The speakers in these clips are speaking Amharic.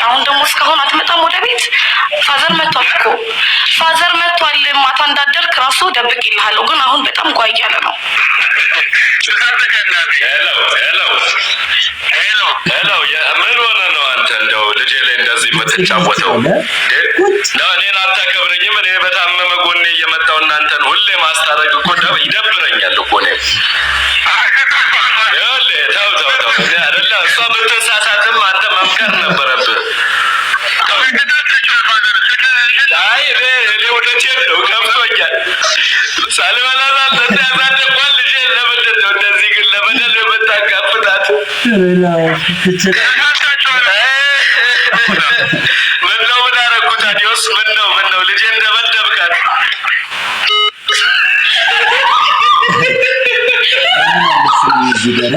አሁን ደግሞ እስካሁን አትመጣም ወደ ቤት። Father መጥቷል እኮ፣ father መጥቷል። ማታ እንዳደርክ ራሱ ደብቄልሃለሁ፣ ግን አሁን በጣም ጓ እያለ ነው። Hello, hello, hello, hello። ምን ሆነ ነው አንተ እንደው ልጄ ላይ እንደዚህ የምትጫወተው? ነው እኔን አታከብረኝም? እኔ በታመመ ጎኔ እየመጣሁ እናንተን ሁሌ ማስታረቅ እኮ ይደብረኛል እኮ እኔም። ይኸውልህ፣ ተው ተው ተው። እኔ አይደለ እሷ ብትሳሳትም አንተ መምከር ነበረብህ። አይ፣ እኔ እውነቴን ነው፣ ገብቶኛል። ሳልበላ ሳልጠጣ ያሳደግኳት ልጄን ለምንድን ነው እንደዚህ ግን ለበደል የምታጋፍጣት? ምነው፣ ምን አደረኩ ታዲዮስ? ምነው፣ ምነው ልጄን ደበደብካት? እዚህ ጋር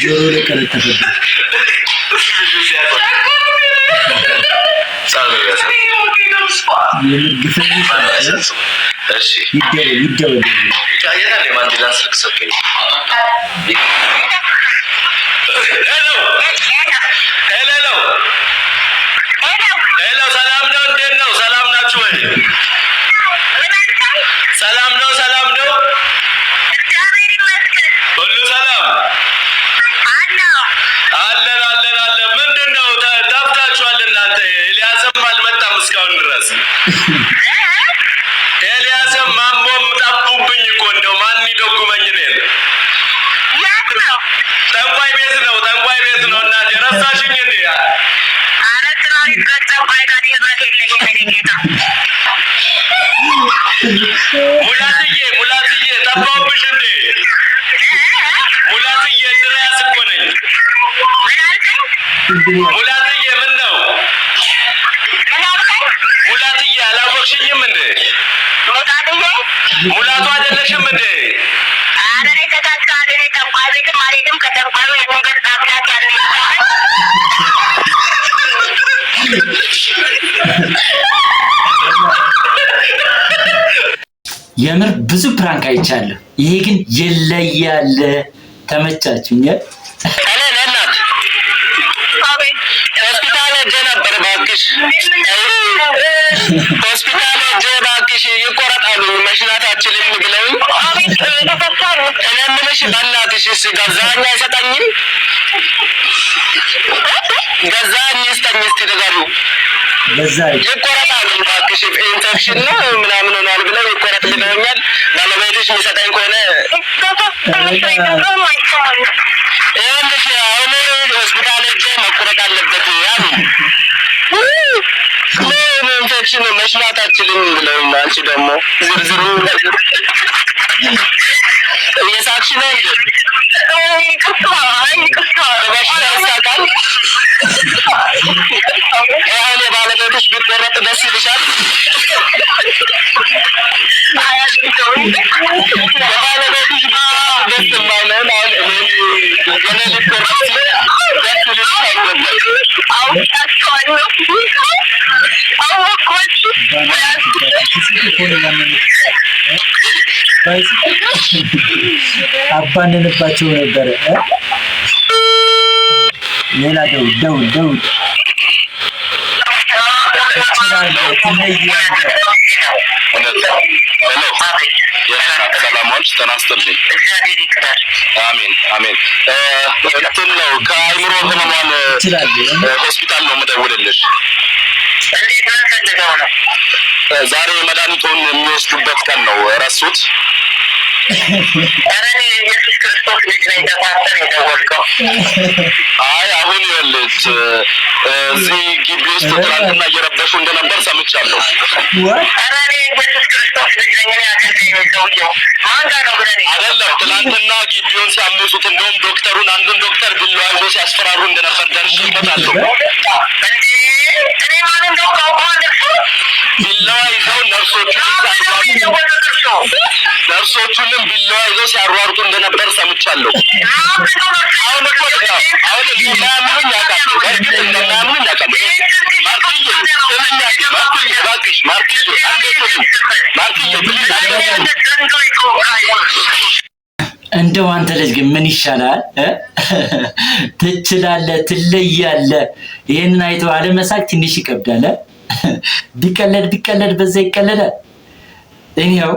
ጆሮ ላይ ቀረተፈበት። የምር ግፈኞች ናቸው። ይደወል ይደወል። የታለ የማንዴላን ስልክ ሰጡኝ። Hello, hello, hello፣ ሰላም ነው? እንዴት ነው? ሰላም ናችሁ ወይ? ሰላም ነው? ሰላም ነው? ሁሉ ሰላም አለን አለን አለን። ምንድን ነው ጠፍታችኋል እናንተ? ኤልያስም አልመጣም እስካሁን ድረስ። ኤልያስም ማሞም ጠፉብኝ እኮ። እንደው ማን ይደጉመኝ እኔን? ጠንቋይ ቤት ነው፣ ጠንቋይ ቤት ነው። እናቴ ረሳሽኝ እንዴ? ሙላትዬ፣ ሙላትዬ፣ ጠፋሁብሽ እንዴ? ሙላትዬ፣ እንድሪያስ እኮ ነኝ። ሙላትዬ፣ ምን ነው ሙላትዬ፣ አላወቅሽኝም እንዴ? ሙላቱ አይደለሽም እንዴ? የምር ብዙ prank አይቻለሁ። ይሄ ግን ይለያል። ተመቻችሁኝ? እኔ ለእናት ሆስፒታል ሄጄ ነበር እባክሽ፣ ሆስፒታል ሄጄ እባክሽ ይቆረጥ አሉኝ። መሽናት አትችልም ብለውኝ። እኔ የምልሽ በእናትሽ እስ ገዛኸኝ አይሰጠኝም? ገዛኸኝ ይስጠኝ እስቲ ንገሪው። በዛ ይቆረጥ አሉኝ እባክሽ፣ ኢንፌክሽን ነው ምናምን ሆኗል ብለው ይቆረጥ ብለውኛል። ባለቤትሽ የሚሰጠኝ ከሆነ ይኸውልሽ አሁን ሆስፒታል ሄጄ መቆረጥ አለበት አሉኝ። ምን ኢንፌክሽን መሽናት አትችልም ብለውኝ፣ አንቺ ደግሞ ዝርዝሩ እየሳቅሽ ነው እንዴ? በበሽታ ይሳቃል? አሁን የባለቤትሽ ቢቆረጥ ደስ ይልሻል? የባለቤትሽ ቢቆረጥ ደስ የማይለውን አሁን እኔ የኔ ሊቆረጥ ሲል ደስ ሊልሽ አይገባም። አውቃቸዋለሁ። አወኳችሁ። እኮ ነው ያመኑት። አባንንባቸው ነበረ። ሌላ ደውል ደውል ደውል። ትችላለህ፣ ትለያለህ። Hello፣ ሰላም ዋልሽ? ጤና ይስጥልኝ። አሜን አሜን። እንትን ነው፣ ከአእምሮ ህመሟን ትችላለህ። ሆስፒታል ነው የምደውልልሽ። ዛሬ መድኃኒቱን የሚወስዱበት ቀን ነው። ረሱት? ኧረ እኔ ኢየሱስ ክርስቶስ ልጅ ነኝ። ተሳስተህ ነው የደወልከው። አይ፣ አሁን ይኸውልሽ እዚህ ግቢ ውስጥ ትናንትና እየረበሹ እንደነበር ሰምቻለሁ። What? ኧረ እኔ ኢየሱስ ክርስቶስ ልጅ ነኝ። እኔ አገልጋይ ነኝ። ሰውየው ማን ጋር ነው ብለህ ነው? አይደለም፣ ትናንትና ግቢውን ሲያምሱት እንደውም ዶክተሩን፣ አንዱን ዶክተር ቢላዋ ይዞ ሲያስፈራሩ እንደነበር ደርሼበታለሁ። እንዴ፣ እኔ ማን እንደሆንኩ አውቀዋለሁ። እሱ ቢላዋ ይዘው ነርሶቹን ሲያሯሩጡ የደወሉት እርሶ ነርሶቹንም ቢላዋ ይዘው ሲያሯሩጡ እንደነበር ሰምቻለሁ። አሁን እኮ በቃ አሁን እንደማያምኑኝ ያውቃሉ። በእርግጥ እንደማያምኑኝ ያውቃሉ። ማርክዬ ስሚኝ፣ ማርክዬ እባክሽ፣ ማርክዬ አንዴ ስሚኝ፣ ማርክዬ please አንዴ ስሚኝ። እንደው አንተ ልጅ ግን ምን ይሻላል? ትችላለህ፣ ትለያለህ። ይህንን አይቶ አለመሳቅ ትንሽ ይከብዳል። ቢቀለድ ቢቀለድ በዛ ይቀለዳል። እኒያው